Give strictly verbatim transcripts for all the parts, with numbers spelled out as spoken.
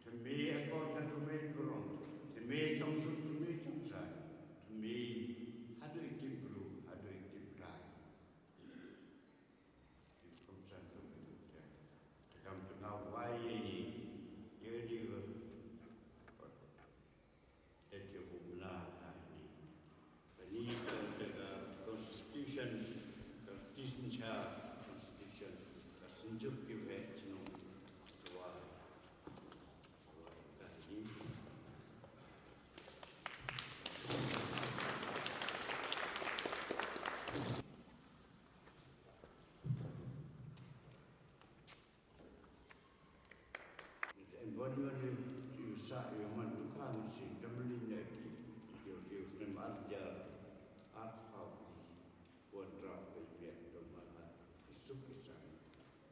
Thymmai akor, thymmai burom, thymmai chongsuk, thymmai chongsai, thymmai haduh i tip bru, haduh i tip rai. Kum san tum tum te. Te kam tu na wai ye ni, ye ni wa. Te te bum na ka ni. Ka ni ka te ka constitution, ka constitution cha, constitution, ka synjuk ki wei chnong wa. Wa ka ni. Environment yu sa yu man tu kan si kamli ne ki yu yu snem arja art hau ki kuat rap ke biat tu man ha ki suk ki sang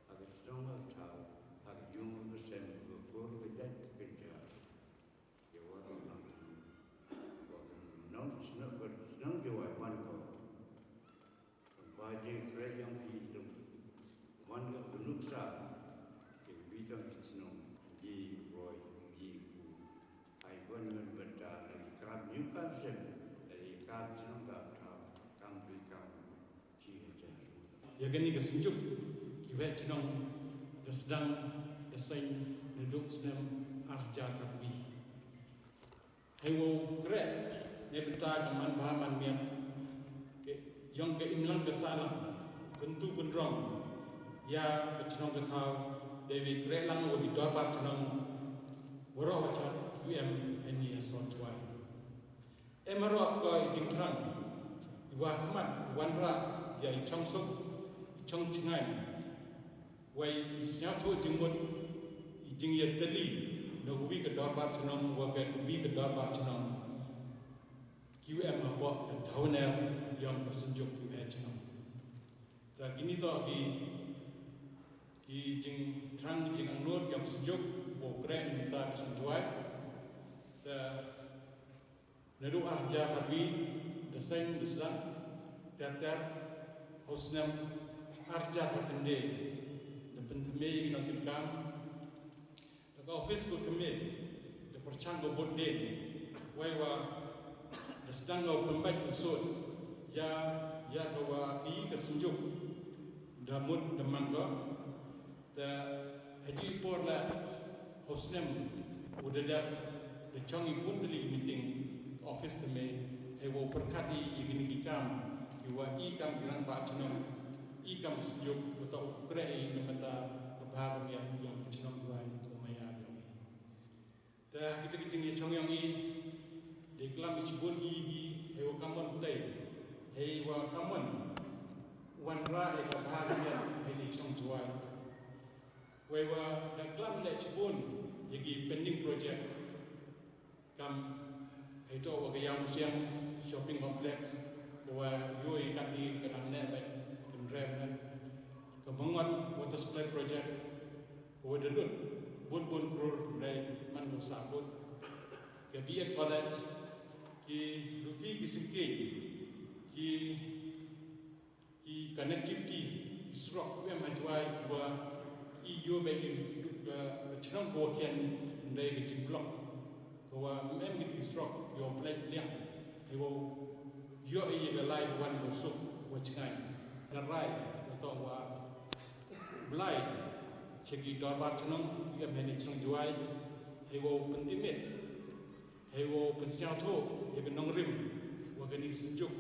ha ki song ha tau ha ki yung ha ki sem ha ki kur ha ki jait ha ki jar. Yu wa nong nong nong nong yu wa pan ko. Ba jingkhreh ïong phi tum. Wan ka nuksa. Ki bidang ki chnong. Ji roi ji ku. Ai wan wan bynta na ki kam ïong kam sem. Na ki kam chnong kam thaw. Kam dui kam ji hajar. Ïa kane ka synjuk ki wei chnong da sdang da seng na duk snem ar hajar khatwi. Hei wow khreh ne bynta ka man bha man miat ke ïong ka imlang ka sahlang kyntu kynrong ïa ka chnong ka thaw dei wi khreh lang wa ki dorbar chnong waroh wa chat Q M hei ni ha Sor Jwai. Em waroh ka i jingthrang i wa khmat wanrah ïa i chong suk i chong chngain. Wei i sñiawthuh jingmut i jingïatylli na uwi ka dorbar chnong wa ka uwi ka dorbar chnong. Ki em hapoh ka thawner ïong ka synjuk ki em chnong. Ta kini to ki ki jingthrang jingangnud ïong synjuk wow kren mynta ka Sor Jwai. Ta naduh ar hajar khatwi da seng da sdang ter ter ha u snem ar hajar khatkhyndai da pynthymmai ïa ki nongkitkam. Ta ka office ka thymmai da pyrshang ka bud dien wei wa da sdang ka u pynbeit pynsut ïa ïa ka wa ki ka synjuk da mut da man ka. Te ha ji por la ha u snem u da dep da chong i bun tylli meeting office te me hei wow pyrkhat i i kini ki kam ki wa i kam ki rangbah chnong i kam synjuk u ta u kre i na mata ka bha ka miat ïong ka chnong Jwai u maya ïong i. Te kita ki jingïachong ïong i dei klam i chibun i i hei wa kamon tei hei wa kamon wanrah ïa ka bha ka miat hei ni chnong Jwai. Wei wa da klam leh chibun ïa ki pending project kam hei to wa ka Yaw Siang shopping complex ka wa yu i kan di ka dang ne ba kan rem ne ka Mangot water supply project ka wa da lut bun bun krur dei man ka sa bun ka B Ed college ki luti ki singkei ki ki connectivity ki surok em ha Jwai wa i yu be i ka chnong ko ken ndai ka jing block ko wa em ki surok yo plek liang he wo yo i ka lai wan ko suk wa chngai na rai ko to wa blai che ki dorbar chnong em he ni chnong Jwai he wo pyntimit Hei wow pynsñiawthuh ïa ka nongrim wa kani ka synjuk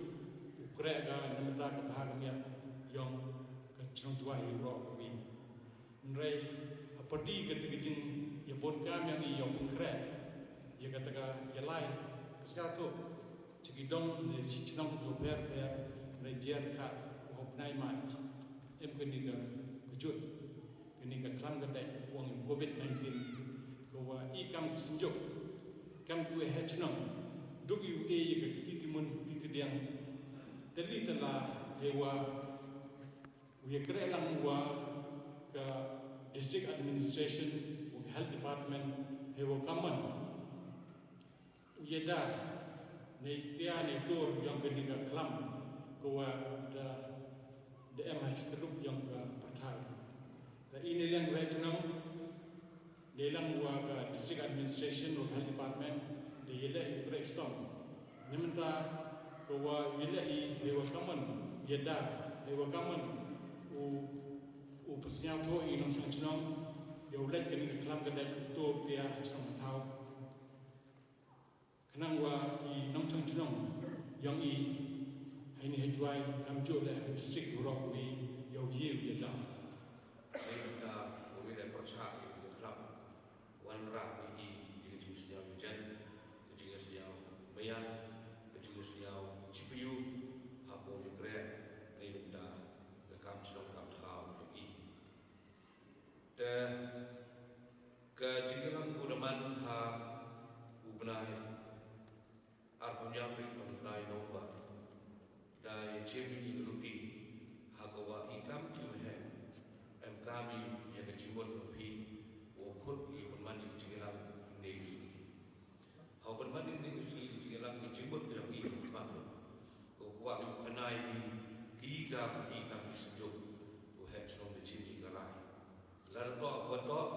u kreh ka namynta ka bha ka miat ïong ka chnong Jwai hi roh ka wi. Hynrei ha pyrdi kata ka jingïabud kam ïa ngi ïa u pynkhreh ïa kata ka ïalai pynsñiawthuh cha ki dong ne shi chnong kiba pher pher hynrei jia ryngkat u ha u bnai March em kani ka kjut. Kani ka khlam ka dei u ong ïa u covid nineteen ka wa i kam ki synjuk kam ki wa heh chnong duk i u e ïa ka kti timun kti tidiang tylli tylla hei wa u ïa kreh lang wa ka district administration wa ka health department hei wa ka mon. U ïada nei tia nei tur ïong kani ka khlam ka wa da da em ha shi tyllup ïong ka pyrthai. Da i nei liang wei chnong Dei lang wa ka District Administration wa ka Health Department da ïaleh ïa u khreh shitom. Namar mynta ka wa ïaleh i hei wa kamon ïada, hei wa kamon u u pyrshang thoh i nongshong shnong ïa u leit kane ka khlam ka dei u to tia shnong thaw. Khnang wa ki nongchong chnong yong i haini hajwai kam ju le ha district Rock wi yow ye wi da. Ai da wi le percha i wi khlam wan ra i i i ji siaw jen i ji siaw maya i ji siaw chipiu ha ko wi kre ni da ka kam chnong kam thaw i. Te ka jingkyrmen u da man ha u bnai arphew hynñiew tarik u bnai November. Da ïa chem ïa ka luti ha ka wa i kam ki wa heh em kam ïa ka jingmut ka phi wa khut i pynman ïa ka jingkyrmen ne ka sngi. Hau pynman ïa ka sngi ka jingkyrmen ka jingmut ka jong i ka pynman. Ko kwah ïa u khanai ni ki kam i kam i synjuk u heh chnong da jin i ka rai. Lada toh wa toh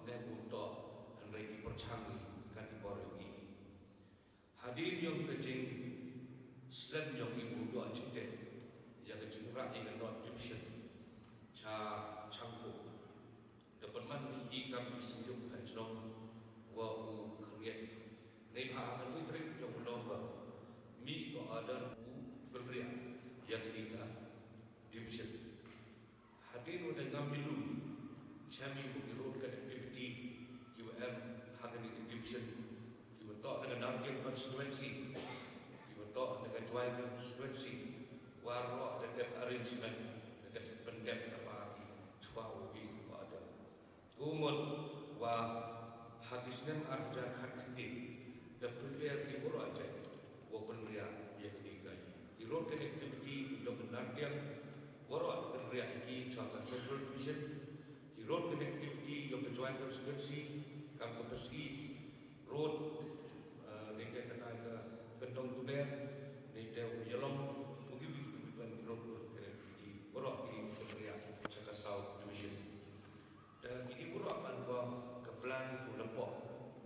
ne kum toh hynrei i pyrchang i kan i bor ïa i. Hadien yong ka jingslem yong i u dua jingteh ïa ka jingrah ïa ka North Division cha Changpung. Da pynman i i kam i synjuk ha chnong wa u khyndiat. Neibhah ha ka lui trip yong u November mih ka order u pynriah ïa kani ka division. Hadien wa da ngam i lui chem i wa ki road connectivity ki wa em ha kani ka division. Ki wa toh na ka Nartiang constituency, ki wa toh na ka Jowai constituency, waroh da dep arrangement, da dep pyndep na pa ki chwa u wi wa da. Kumut wa ha ki snem ar hajar khatkhynde da prepare ki waroh jait wa pynriah ïa kani ka i road connectivity yong ka Nartiang waroh da pynriah ïa ki chwa ka Central Division. Ki road connectivity yong ka Jowai constituency kam ka Pasi road, eh, ne te kata ka Kyndong Tuber ne te u Ïalong u ki wi tu ban road connectivity waroh ki pynriah cha ka South Division. Te ki di waroh ban ko ka plan ko la pok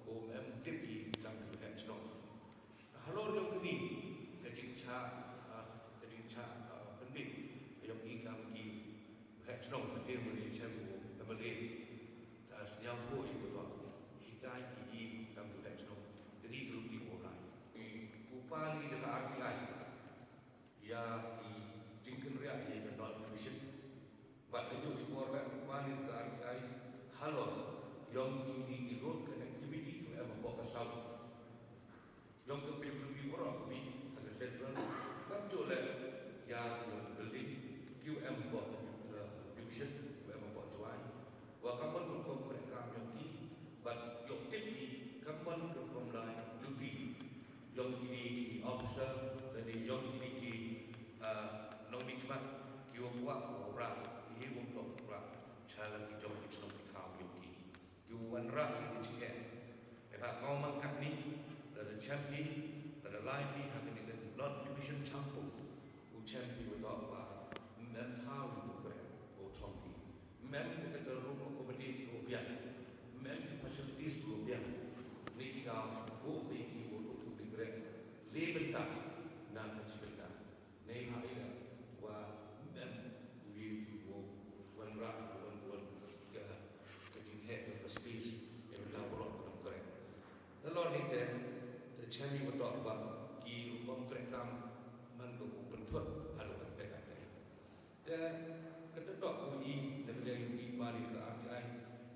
ko em tip i kam ki heh chnong. Halor yong kini ka jingcha, ah, ka jingcha, ah, pyndit ka yong i kam ki heh chnong ka tin mani chem ko ka mali. Ta sniaw tho i ko to hikai ki i kam ki heh chnong degi ka luti ko lai. I upa ni da ka R T I ïa i jingkynriah ïa ka North Division. Bad ka juk i bor ka upa ni da ka R T I halor yong kini ki road connectivity ko em ko ka South. Yong ka P W D waroh ka bi ha ka Central kam ju leh ïa ka yong building Q M pok, eh, division Q M pok Jowai. Wa kam ban rukom kre kam yong ki bad yong tip ki kam ban rukom lai luti yong kini ki officer lane yong kini ki, eh, nongmihkhmat ki wa kwah wa rah, hi wong tok rah cha la ki jong ki chnong ki thaw yong ki. Ki wanrah ïa ka jingeh. Ïa ka kong mang katni, lada chem phi, lada lai phi ha kani ka North Division Changpung, u chem phi wa toh wa mem thaw ïa u kre u chong phi. Mem kata ka room accommodate u biang. Mem ki facilities u biang. Ni ki daw ko phi ki u room u kre. Le bynta na ka chi bynta. Neibhah ïa wa mem wi wa wanrah wa wan ka ka jingheh ka space ïa bynta waroh ka dang kre. Nalor ni te te chem ïa wa toh wa ki rukom kre kam man ka u pynthut haduh katte katte. Te kata toh ka i na ka liang i ba ni ka R T I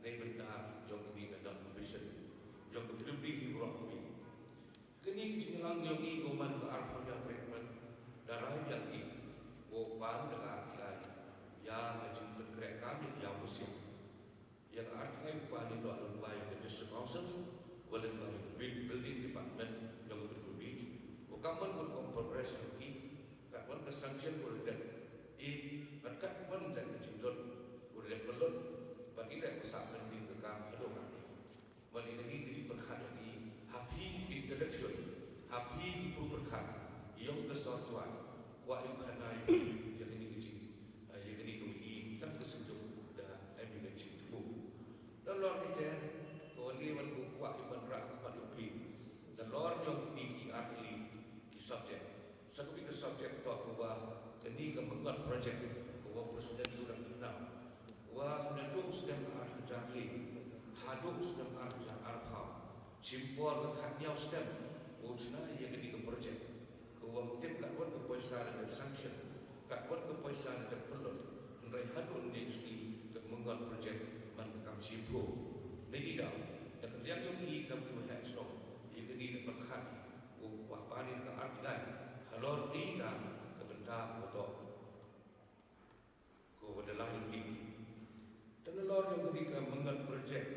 nei bynta yong kani ka dot vision yong ka pynlip di hi waroh ka wi. Kani ka jingïalang yong i ko man ka arphew hynñiew tarik ban da rai biang i ko pan da ka R T I ïa ka jingpynkhreh kam ïa ka ïaw mynsiem. Ïa ka R T I u pan i to lyngba ïa ka District Council, wa lyngba ïa ka buil-, Building Department yong ka P W D. Ko kam man ko kom progress yong ki, kat wan ka sanction ko da dep i, kat kat wan da ka jinglut ko da dep pynlut, bad i da ka sah pending ka kam haduh katni. Bad ïa kani ka jingpyrkhat ïa ki ha phi ki intellectual, ha phi ki pyrkhat yong ka sor Jowai, kwah ïa u khana ïa kani ka jing, ïa kani ka wi i kan ka synjuk da em ïa ka jingthmu. Nalor ni te Subject. Sa kawei ka subject toh kaba kane ka Myngkot Project kaba u President u dang kynmaw. Wa naduh u snem ar hajar le haduh u snem ar hajar arphew, shim por ka khatñiew snem u shna ïa kane ka project. Ka wa tip katwon ka poisa la dep sanction, katwon ka poisa la dep pynlut. Hynrei haduh ngi sngi ka Myngkot Project man ka kam shim phew. Ngi ti daw da ka liang jong i kam ki waheh shnong ïa kane da pyrkhat u wa panin ka R T I halor i ka ka bynta wa toh ko wa da lai luti. Te nalor jong kane ka Myngkot Project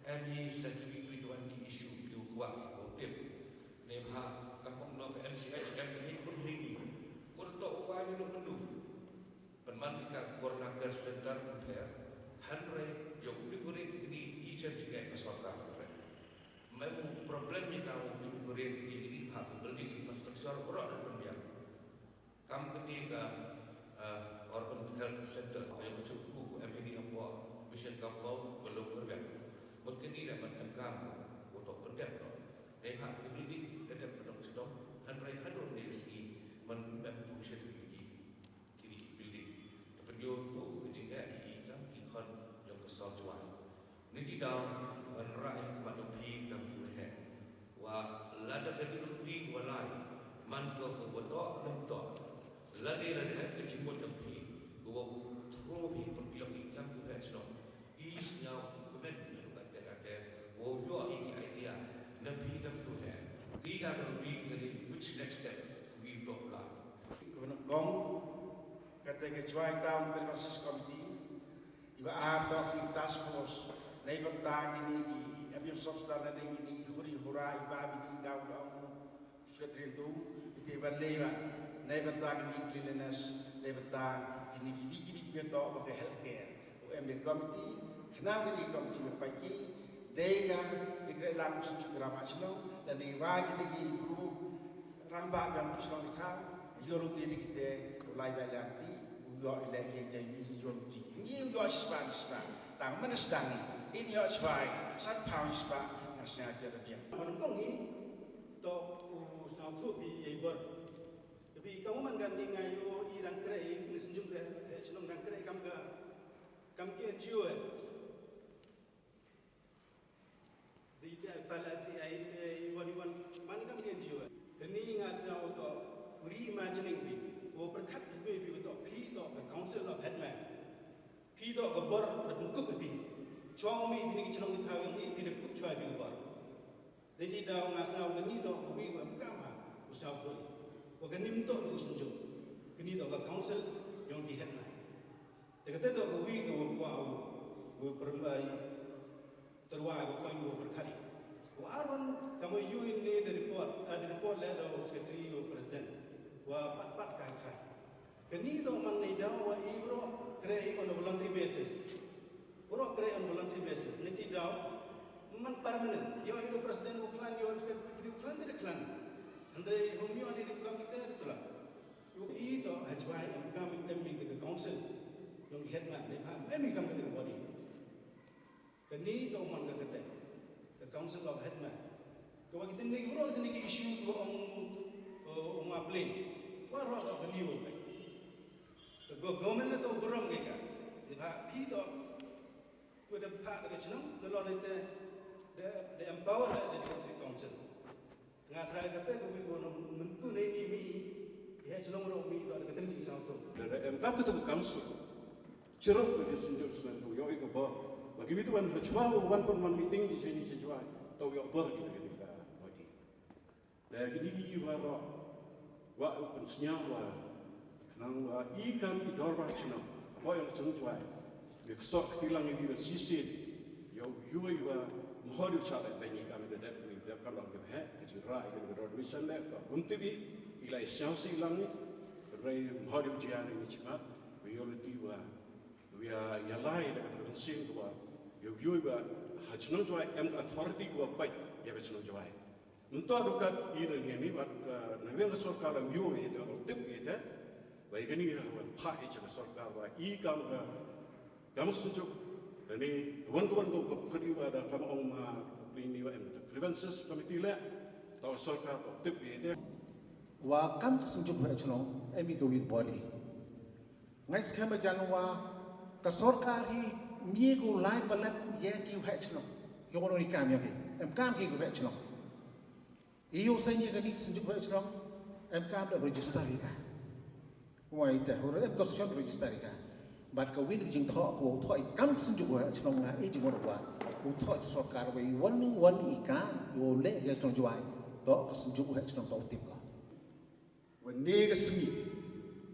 em i sa kiwi kiwi tuan ki issue ki u kwah ki u tip. Neibhah ka pong no ka M C H em ka hei pun hei ni ko da toh u wa ni no menu. Pynman ïa ka Corona Care Center pher. Hynrei ïa u ni kurit ni i chen jingeh ka sorkar. Mem problem ïa ka u ni kurit ni ni bha ka building infrastructure bro da pynbiang. Kam kati ka, eh, Urban Health Center ïa ka chuku ku M A D hapoh Mission Compound ka long kerbiang. Mut kini da man em kam ko to pyndep no. Dei ha ka building da dep ka dong sedong. Hynrei haduh ni ski man mem function ki kini ki building. Ka pynïoh ruh ka jingeh ïa i kam ki khon jong ka sor Jowai. Ngi ti daw ban rah ïa ka khmat jong phi kam ki waheh. Wa lada ka dei ka luti ka wa lai man ka ka wa toh ne em toh. Lane lada em ka jingmut jong phi ka wa u thro phi pynbiang ïa i kam ki waheh shnong. I sngew kmen ïa ka te ka te wa u ïoh ïa ki idea na phi kam ki waheh. Ki ka ka luti ka dei which next step ka wi toh lai. Ka wa nyngkong kata ka Jowai Town Grievances Committee. Iba ar toh kini ki task force na iba ta kini ki abuse of star na dei kini huri hura iba biti daw daw. Secretary tu biti ban lei ba na iba ta kini cleanliness na iba ta kini ki biki biki beto ba ka healthcare. U M B committee kena kini committee ba paiki dei ka ikre lang musim chukrama chnong dan iba kini ki guru Rang ba jam shnong ita, ïoh ruti di kite, u lai ba lang ti, u ïoh i leh ïa jai i ïoh ruti. Ngi u ïoh shisha shisha. Tang mana sdang i, i ïoh shisha, san pound shisha, nga shisha ïa ta biang. Mon kong i, to u shnong tu bi ïa i bor. Tapi kamu man kan ni nga ïoh i rang kre i, ni senjum kre, eh, shnong rang kre kam ka, kam ki N G O eh. Di te ai fal ati ai te ai wan wan man kam ke N G O. Kani nga sna u to reimagining bi. U pyrkhat ki bi bi u to phi to ka Council of Headman. Phi to ka bor da pengkup bi. Chong mi bini ki chnong ki thaw yang i phi da kup chwa bi ka bor. Dei ti daw nga sna u kani to ka bi u em kam ha u sna u to. Wa kani mto u senjuk. Kani to ka Council yong ki Headman. Te kata to ka bi ka wa kwa u wa pyrmai. Terwa ka point wa pyrkhat i. Wa arwan ka ma yu in ne the report, ah, the report le da u secretary wa president. Wa pat pat ka khai. Kani to man nei daw wa i bro kre i on a voluntary basis. Bro kre on voluntary basis. Nei ti daw man permanent. Yo i wa president wa klan, yo secretary wa klan, te klan. Andre hom yo ni kam kita tu la. Yo i to ha Jowai em kam em mi ka council. Yong headman ne ha em mi kam kita body. Kani to man ka kate, ka Council of Headman. Ka wa kita ni, bro, kita ni ki issue ko ong, ong wa play. Wa ro ka kani wa kai. Ka go government na to burom ke ka. Ni ba pi to. Ko da pa da ka chnong, da lo ni te, da, da empower da district council. Nga trai kata ko wi ko no mentu nei ni mi, ïa chnong ro mi to da kata ni sa to. Da, da em kam kata ka council. Chirok ka dei senjuk snem tu, ïoh i ka bor. Bagi wi tu wan ha chwa wan pun wan meeting di sini sejwa. Tau ïoh bor ki ka dei ka bagi. Da kini ki wa ro. Wa u pynsnyaw wa. Khnang wa i kam ki dorbar chnong. Wa ïoh chnong chwa. Wi ksok ktilang i wa sisi. Ïoh ïoh i wa mhodi cha da bani kam da dep wi dep kam dang ke he. Ka jira i ka dor wi san le. Ka bum tibi. I la i syaw si lang ni. Rai mhodi jian ni chima. Wi ïoh leti wa. Wi ïa, ïa lai da kata ka mynsiem kaba ïoh ïoh ba ha chnong Jowai em ka authority kaba pait ïa ka chnong Jowai. Nto dukat i da ngi ni bad, eh, na liang ka sorkar la ïoh ïa ka tip ïa te. Ba i kani ha ba pha i cha ka sorkar ba i kam ka kam ka sunjuk da ni wan ka wan ka ka kri ba da kam ong ma ni ba em ka grievances committee le. Ta ka sorkar ka tip ïa te. Wa kam ka Synjuk Waheh Chnong em i ka weak body. Nga sngewskhem ba jan wa ka sorkar hi mih ko lai palat ïa ki waheh chnong. Ïa ko nong i kam ïa ki. Em kam ki ko waheh chnong. Ïa u seng ïa ka ni ka Synjuk Waheh Chnong em kam da register ïa ka. Wa ite hore em ka session register ïa ka. Bad ka win jingthoh ko thoh i kam ka Synjuk Waheh Chnong nga i jingwan wa u thoh i sorkar wa i wan wan i kam u leh ka chnong Jwai. To ka Synjuk Waheh Chnong to u tip ko. Wa ne ka sngi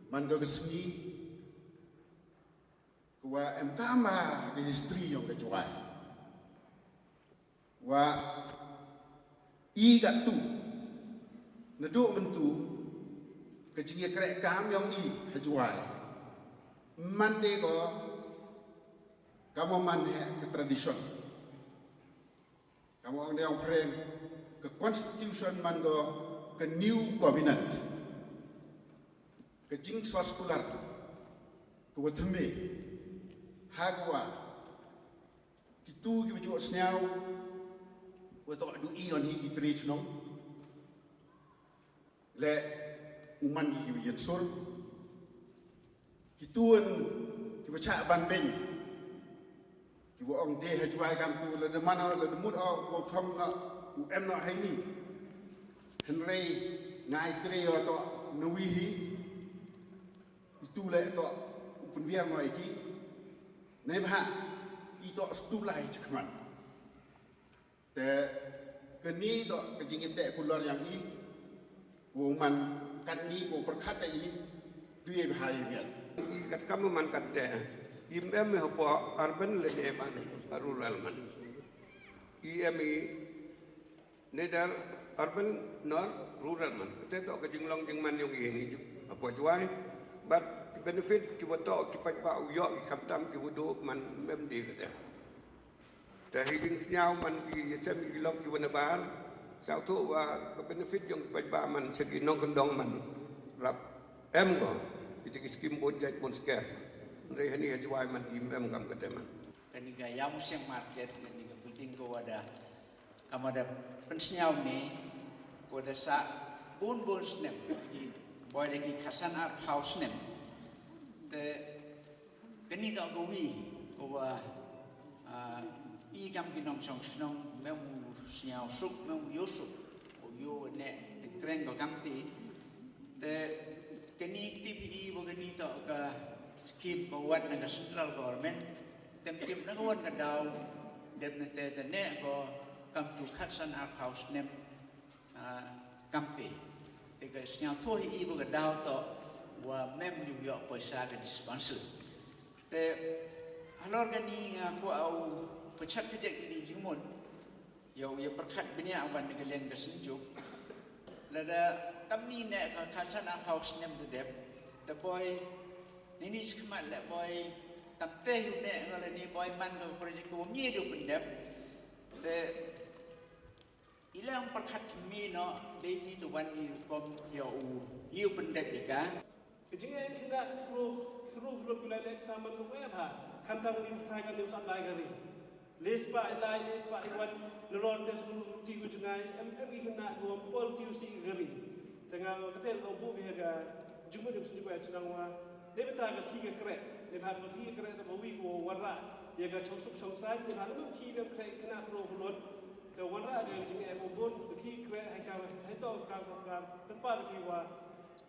man ka ka sngi ko wa em kam ha ka history yong ka Jwai. Wa i ka tu na du myntu ka jingïakhreh kam yong i ha Jwai. Man de ko ka mo man he ka tradition. Ka mo ang de ang phreng ka constitution man ko ka new covenant. Ka jingswa sekular ka wa thymme ha ka wa kitu ki wa ju sniaw wa to du i on hi ki tri chnong le u man ki ki wa yen sur kitu an ki wa cha ban ben ki wa ong de ha Jwai kam tu le de man le de mut o ko chong na u em na hai ni. Hynrei ngai tre o to na wi hi. Itu le to u pynwiar no iki. Nei bha i to stu lai chakman. Te kani to ka jingite kulor yang i. Ko man kat ni ko perkat i. Tu ye bha ye mian. I kat kam man kat te. Im em hapo urban le ne man rural man. I em i Neither urban nor rural man. Kate to ka jinglong jingman yong i ni ju. Apo Jwai. But benefit ki wa to ki paidbah u yo ki khamtam ki wa do man mem di kate. Te hi jingsniaw man ki yachem ki lok ki wa nabar. Saw to wa ka benefit yong ki paidbah man cha ki nongkyndong man. Rap em ko. Iti ki skim bon jait bon sker. Ndrei hani ha Jwai man im em kam kate man. Kani ka Yamuseng market, kani ka building ko wa da Ka ma da pynsñiaw ni, ko da sah bun bun snem, i boi da ki khatsan arphaw snem. Te kani ka kawi, ko wa, ah, i kam ki nongchong chnong, mem u sñiaw suk, mem u ïoh suk, u ïoh ne, te kreng ko kam ti. Te kani T P E wa kani to ka scheme ka wat na ka central government. Tem tip na ka wan ka daw, dep na te te ne ko kam tu khatsan arphaw snem, ah, kam te. Te ka sñiaw thoh i ba ka daw to, wa mem ju ïoh poisa ka dispensary. Te halor kani nga kwah u pachat ka jek kani jingmut. Yow, ïa pyrkhat bniah ban da ka liang ka Synjuk. Lada tam ni ne ka khatsan arphaw snem da dep. Da boi, ni ni skhmat le boi, tam te hu ne nga le ni boi man ka project ko mi du pyndep. Te i la pyrkhat mi no, dei ni tu wan ni rukom yow, yow pyndep i ka. Ka jingeh khynnah khynroo, khynroo khynroo ki la leh exam man ka wei bha. Khamtam ngi bthai ka news online ka ri. Lespah i lai, lespah i wan, nalor te sum ti ku jngai, em, em ki khynnah ku am pol ti u si ka ri. Te nga kate ka bu bi ha ka jingmut jong Synjuk Waheh Chnong wa. Dei bynta ka khih ka kreh, dei bynta ka khih ka kreh te ba wi ku wanrah. Ïa ka chong suk chong saiñ, dei bynta ka khih ka kreh khynnah khynroo khynroo. Te wanrah ka jingeh ba bun, ka khih ka kreh, hai ka, hai to ka sorkar, te pa ka wa.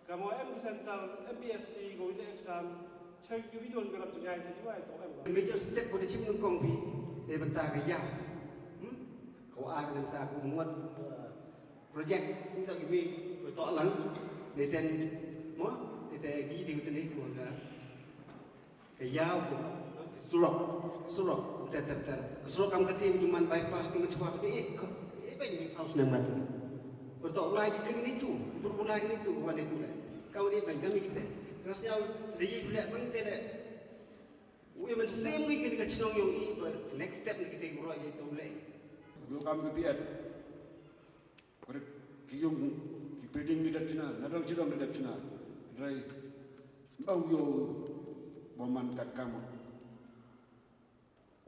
Ka mo em ki center M P S C ko wi exam, cha ki wi don ka rap jngai ha Jwai to em. Major step ko da chim nyngkong phi, dei bynta ka ïaw. Hmm? Ko ar bynta ko ngot, uh, project, ni to ki wi, ko to lang, ni ten, mo, ni te ki di ko teni, ko ka. Ka ïaw ko, surok, surok, ter ter ter. Ka surok kam kati, ju man bypass ni, man chwa ka, eh, ka, eh, ben bypass na mat. Ko to lai ki kini tu, bur bu lai kini tu, ko wan tu le. Ka ni ben kami kite. Ka sñiaw de yi le man kite le. Wi man sem ngi kini ka chnong yong i, but next step ni kite bro je to le. Yo kam ka piat. Kore ki yung ki building ni dap china, na dong chidong ni dap china. Rai, bau yo, ba man kat kam.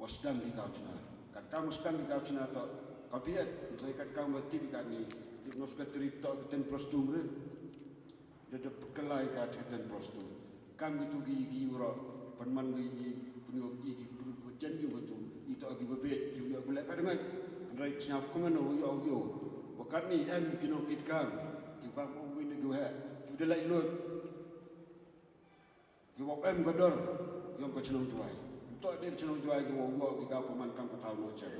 Wa sdang ki kaw china. Kat kam wa sdang ki kaw china to. Ka biat, rai kat kam wa tip ka ni. Tip nos ka tri to, ka ten plus two mre. Da da pyrkhat ïa ka chicken pox tu. Kam kitu ki ki ura pynman ki i pynïoh i ki pru jan ïoh kitu i to ki ba bej ki ïoh ku leh ka dang. Hynrei sngap kumno ïoh ïoh. Ba katni em ki nongkitkam ki ba ba win ki waheh ki da lait lut. Ki ba em ka dor ïong ka chnong Jowai. To de ka chnong Jowai ki ba ïoh ki ka pynman kam ka thaw no chen.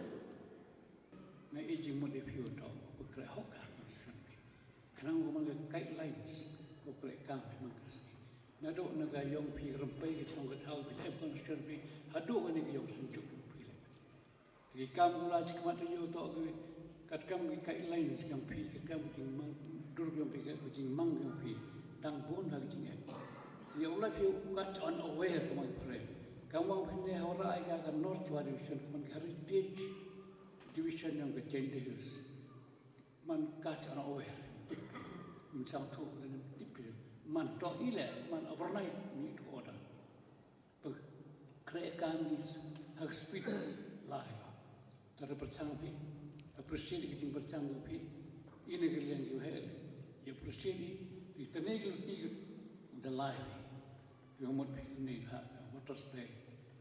Nga i jingmut ïa phi u to ba kre hok ka constitution phi. Khnang ba man ka guidelines ba kre kam phi man ka sngi. Naduh na ka ïong phi rympei ka chnong ka thaw phi leh constitution phi haduh kane ka ïong synjuk ïong phi leh. Te ki kam u la chi khmat ïa u to ki katkam ki guidelines ïong phi katkam ki jingmang dur ïong phi ka jingmang ïong phi dang bun ha ki jingeh. Ïa u la phi u catch on aware ka mang phareng. Ka mang phi ne ha u rai ka ka North Jowai Division ka man ka heritage division ïong ka Jaintia Hills. Man catch on aware. Ym sangthu lane tip phi. Man to i leh man overnight ni to order. Ba kre kam ni ha ka speed lai ba. Tara pyrchang phi, appreciate ki jingpyrchang phi, ine ki liang ki waheh. Ïa appreciate i, i tane ki luti ki da lai phi. Ki mut phi tane ha, ha Waters Bay,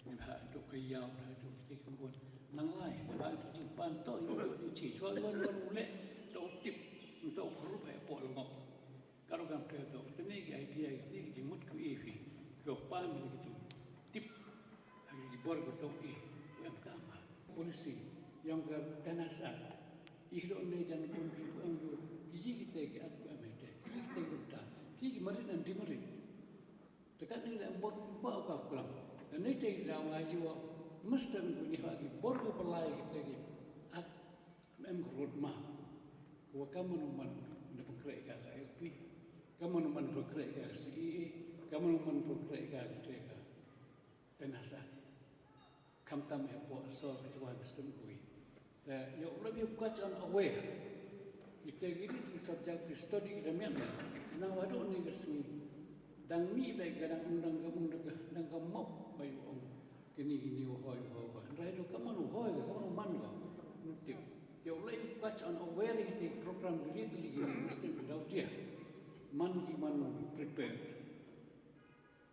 ni ha duk ka ïaw, ha duk ki kambon. Nang lai, ha duk jingpan to, i, i chi, chwa wan wan u leh, to tip, to khurup ha po longok. Ka ruh kam treh to, tene ki idea, tene ki jingmut ko i phi, ko pan ki jingtip, ha ki bor ko to i, ko em kam ha. Policy, ïong ka Tenants Act, i ruh ne jan pun phi ko em ko, ki ji ki te ki ak ko em te, ki ji ki te ko ta, ki ki marit and demerit. Te kat ni leh bok ba ka kulam. Te ne te da nga ïoh, mesti ko ni ha ki bor ko pelai ki te ki ak Em ka road map. Ko wa ka mano man na pengkrek ka ka L P. Ka mano man pengkrek ka C E A. Ka mano man pengkrek ka ka Tenants Act. Kam tam eh po so ka tuan system kui. Te yo lebih buka chan aware. Kita gini tu subject study kita mian. Kena wadu ni ka sngi. Dang mi bai ka dang undang ka undang ka dang ka mop bai ong. Kini kini u hoi u hoi u hoi. Hynrei tu ka man u hoi ka man u man ka. Tip. Te u lei ka chan aware ïa ki program ki ri tylli ki mesti ki dau jia. Man ki man prepared.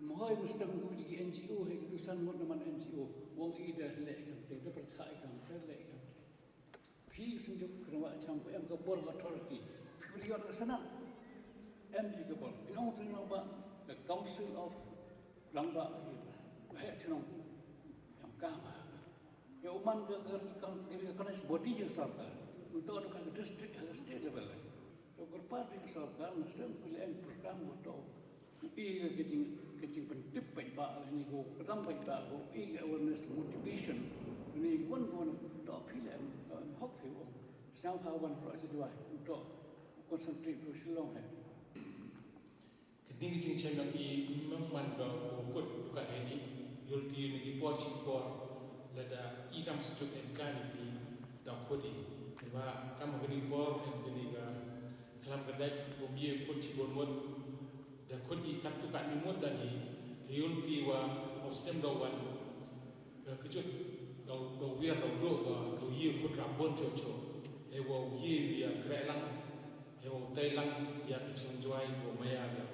Mo hoi mesti ki N G O hei ki tu san ngut na man N G O. Wong i da leh kam te da percaya kam te leh kam te. Phi synjuk kynwah chang ba em ka bor ka authority. Phi ïoh ka sanad. Em phi ka bor. Phi ong phi ong ba ka Council of Rangbah. Ba heh chnong. Em ka ma. Ïa u man ka ka ka ka body ïa sorkar. Untuk ka district ha state level. To kyrpad ïa ka sorkar mesti phi leh em program ba to. I ka jing ka jingpyntip paidbah lane ko kdam paidbah ko i ka awareness motivation. Lane wan ko wan to phi leh em to em hok phi ong. Sngewbha wan pro sha Jowai to concentrate pro Shillong he. Kane ka jingchem nang i mem man ka ko kut ka he ni. Yol ti ni ki por chi por lada i kam sjuk en ka ni ti da kut i. Ba kam ka ni por en ka ni ka Klam ka dei, um ye kut shibun mut. Da kut i katto katne mut da ni, te yun ti wa u snem da wan. Ka kjut da, da wiar da duk wa, da ye kut rap bun chocho. He wa u ye ïa kreh lang, he wa u tei lang ïa ka chnong Jowai wa maya ïa